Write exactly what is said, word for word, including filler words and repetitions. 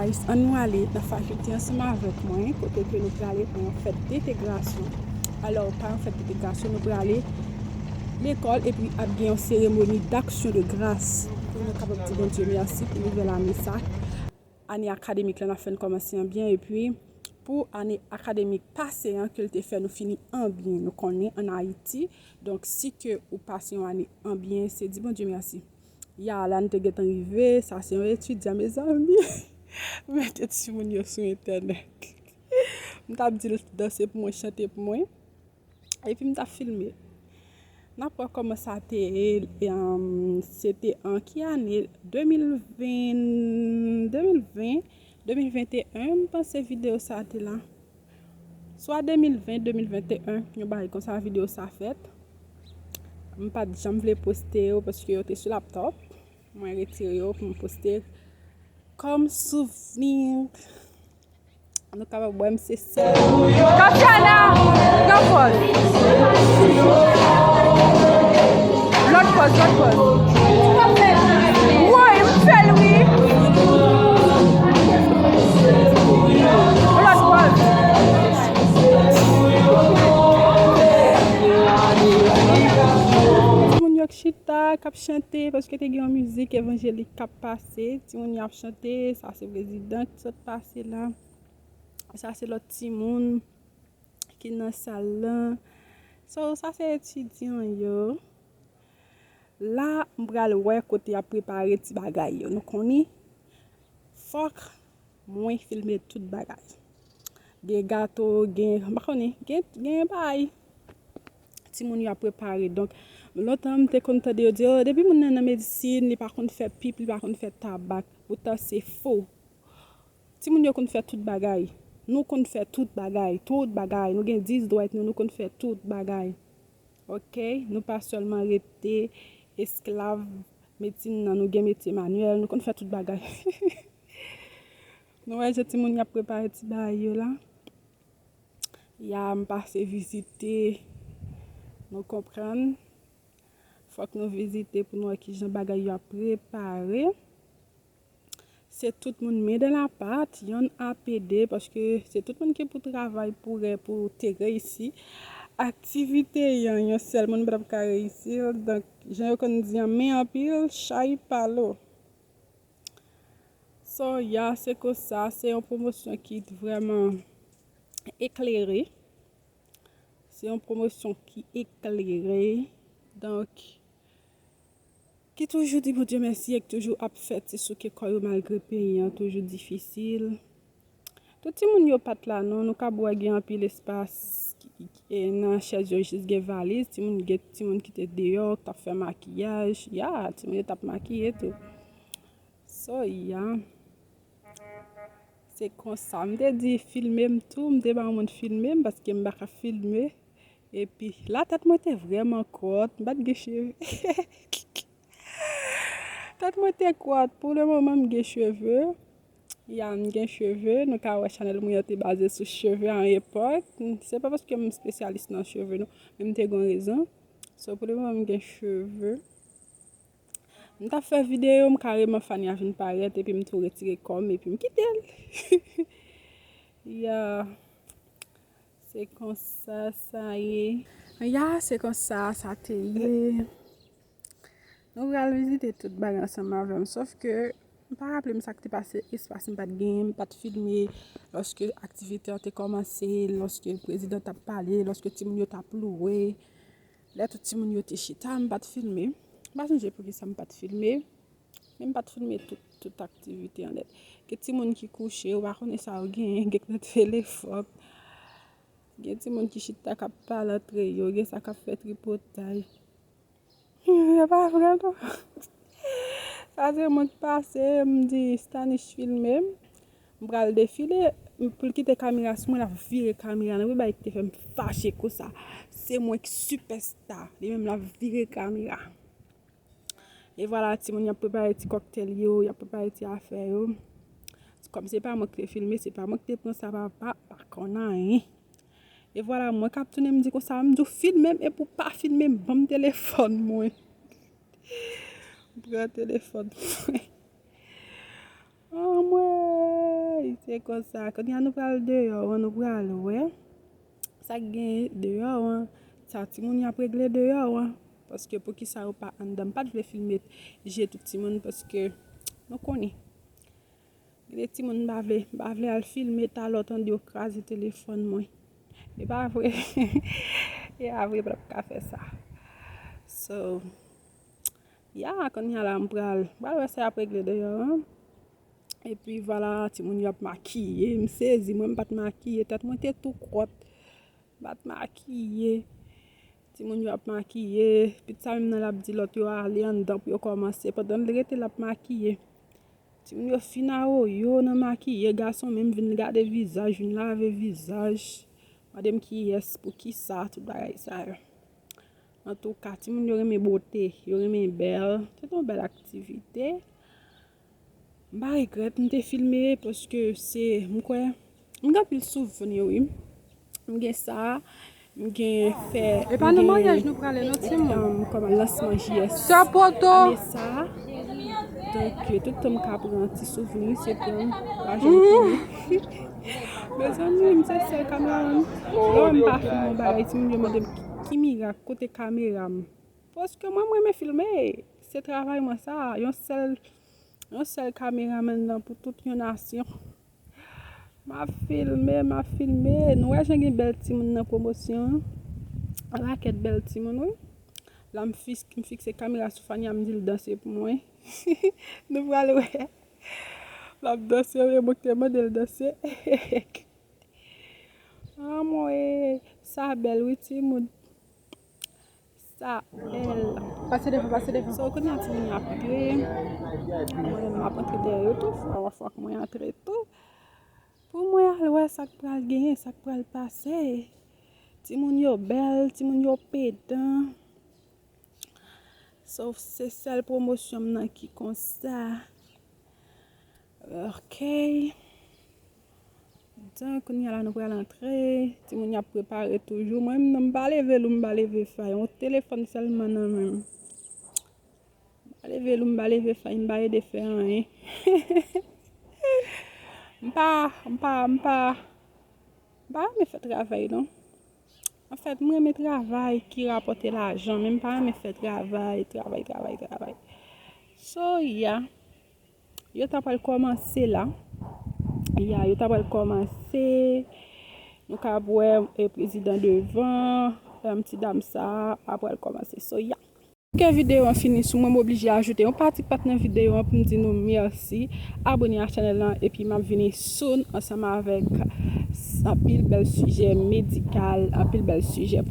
Ann nou ale nan fakilte ansanm avèk mwen, kote ke nou prale pou yon fèt dentegrasyon. Alò, pa yon fèt dentegrasyon, nou prale lekòl epi ap gen yon seremoni d'action de grâce pou nou kapab di Bondye mèsi pou nouvèl ane sa. Ane akademik la n ap fè n kòmanse an byen, epi pou ane akademik pase an ke l te fè nou fini an byen, nou konnen ann Ayiti. Donk, si ke ou pase yon ane an byen, se di Bondye mèsi. Ya, la n te gentan rive, sa se yon etidyan, mezanmi. Mete timoun yo sou entènèt. M t ap di l danse pou mwen, chante pou mwen. Epi m t ap filme. N ap wè kòman sa te ye. Em, se te an ki ane? De mil ven, de mil ven, de mil venteyen, m panse videyo sa te la. Swa de mil ven, de mil venteyen, yon bagay konsa, videyo sa fèt. M pa t janm vle poste yo paske yo te sou laptop. Mwen retire yo pou m poste kòm souvni. Nou kapab wè m se sèl. Tatiana, pran pòz. Lòt pòz, lòt pòz. Woy, m fè l wi. Lòt pòz. Timoun yo k chita, k ap chante, paske te gen yon mizik evanjelik k ap pase. Timoun yo ap chante, sa se prezidan ki sot pase la. Sa se lòt timoun ki nan sal lan. So, sa se etidyan yo. La, m pral wè kote y ap prepare ti bagay yo. Nou konnen, fòk mwen filme tout bagay. Gen gato, gen, m pa konnen, gen, gen bagay timoun yo ap prepare. Donk, lontan m te konn tande yo di, "Oh, depi moun nan nan medisin, li pa konn fè pip, li pa konn fè tabak." Poutan se fo. Timoun yo konn fè tout bagay. Nou konn fè tout bagay, tout bagay. Nou gen dis dwèt nou, nou konn fè tout bagay. Oke? Nou pa sèlman rete esklav medsin nan, nou gen metye manyèl, nou konn fè tout bagay. Nou wè jan timoun y ap prepare ti bagay yo la. Ya, m pase vizite. Nou konprann? Fòk nou vizite pou nou wè kijan bagay yo ap prepare. Se tout moun men dan lapat, yonn ap ede, paske se tout moun ki pou travay pou rè, pou te reyisi. Aktivite yon, yon sèl moun pa t ap ka reyisi l. Donk, jan yo konn di an, men anpil, chay pa lo. So, ya, se konsa, se yon pwomosyon ki vrèman eklere. Se yon pwomosyon ki eklere. Donk, ki toujou di Bondye mèsi e ki toujou ap fè ti souke kò yo malgre peyi an toujou difisil. Tout timoun yo pa t la non, nou kab wè gen anpil espas ki, ki, e, nan chèz yo jis gen valiz, timoun gen timoun ki te deyò, k t ap fè makiyaj, ya, timoun yo t ap makiye tou. So, ya. Se konsa. M te di filme m tou, m te ba yon moun filme m paske m pa ka filme. Epi, la tèt mwen te vrèman kòt, m pa t gen cheve. Tèt mwen te kòt. Pou le moman, m gen cheve. Ya, m gen cheve. Nou ka wè chanèl mwen an te baze sou cheve a yon epòk. Se pa paske m espesyalis nan cheve, non. Men m te gen yon rezon. So, pou le moman, m gen cheve. M t ap fè videyo, m kareman Fania vin parèt, epi m tou retire kò m, epi m kite l. Ya, se konsa sa ye. Ya, se konsa sa te ye. Nou pral vizite tout bagay ansanm avè m, sòf ke m pa raple m sa k te pase, espas m pa t genyen, m pa t filme lòske aktivite an te kòmanse, lòske prezidan t ap pale, lòske timoun yo t ap louwe. Lè tout timoun yo te chita, m pa t filme. M pa sonje poukisa m pa t filme. Men m pa t filme tout, tout aktivite an nèt. Gen timoun ki kouche, ou pa konnen sa yo genyen, gen k nan telefòn. Gen timoun ki chita k ap pale antre yo, gen sa k ap fè tripotay. E pa vre non. Sa se mwen k pase, m di Stanish filme m. M pral defile, m, pou l kite kamera sou mwen, l ap vire kamera nan. Wi, bagay ki te fè m fache konsa. Se mwen ki sipèsta. Li menm l ap vire kamera. E vwala, timoun y ap prepare ti kòktèl yo, y ap prepare ti afè yo. Kòm se pa mwen ki te filme, se pa mwen ki te pran sa, papa pa konn anyen. E vwala, mwen k ap tounen, m di konsa, m di w filme m, epi w pa filme m, ban m telefòn mwen. M pran telefòn mwen. Anmwey! Se konsa, kounye a nou pral deyò an, nou pral wè sa k genyen deyò an, sa timoun y ap regle deyò an. Paske poukisa yo pa anndan? M pa t vle filme je tout timoun paske nou konnen. Gen de timoun m pa vle, m pa vle al filme talè w tande yo kraze telefòn mwen. E pa vre. E pa vre, m p ap ka fè sa. So, ya, kounye a la, m pral, m pral wè sa y ap regle deyò an. Epi vwala, timoun yo ap makiye, m sezi, mwen m pa t makiye, tèt mwen te tou kwòt, m pa t makiye. Timoun yo ap makiye, pitit sa menm nan l ap di lòt yo ale anndan pou yo kòmanse, pandan l rete l ap makiye. Timoun yo fin awoyo nan makiye, gason menm vin gade vizaj, vin lave vizaj. Mande m kiyès, poukisa, tout bagay sa yo. Antouka, timoun yo renmen bote, yo renmen bèl. Se te yon bèl aktivite. M pa regrèt m te filme paske se, m kwè, m gen anpil souvni, wi. M gen sa, m gen fè, e pa nan maryaj nou prale non timoun. Kòman lansman J S. Sè Poto. Ane sa. Donk, tout tan m ka pran ti souvni, se pran lajan pou mwen. Mezanmi, m se sèl kameraman. Lè m pa filme yon bagay, timoun yo mande m ki, ki mirak, kote kamera m. Paske mwen, m renmen filme. Se travay mwen sa. Yon sèl, yon sèl kameraman nan pou tout yon nasyon. M ap filme, m ap filme. Nou wè jan gen bèl timoun nan pwomosyon an? Yon pakèt bèl timoun, wi. La, m fis-, m fikse kamera sou Fania, m di l danse pou mwen. Nou pral wè. L ap danse, wi, mwen ki te mande l danse. Anmwey, sa bèl, wi, timoun. Sa bèl. Pase devan, pase devan. So, kounye a timoun yo ap antre. Mwen menm, m ap antre dèyè yo tou. Fò, fòk mwen antre tou. Pou mwen al wè sa k pral genyen, sa k pral pase. Timoun yo bèl, timoun yo pedan. So, se sèl pwomosyon m nan ki konsa. Ok. Donk, kounye a la, nou pral antre. Timoun yo ap prepare toujou. Mwen menm, non, m pa leve lou, m pa leve fay. Yon telefòn sèlman nan men m. M pa leve lou, m pa leve fay, m pa ede fè anyen. M pa, m pa, m pa, m pa renmen fè travay, non. Anfèt, m renmen travay ki rapòte lajan, men m pa renmen fè travay, travay, travay, travay. So, ya. Yo ta pral kòmanse la. Ya, yo ta pral kòmanse. Nou ka ap wè, e, prezidan devan, e, ti dam sa a pral kòmanse. So, ya. Ke videyo an fini sou mwen, m oblije ajoute yon pati pat nan videyo an pou m di nou mèsi. Abone a chanèl lan, epi m ap vini soon ansanm avèk anpil bèl sijè medikal, anpil bèl sijè.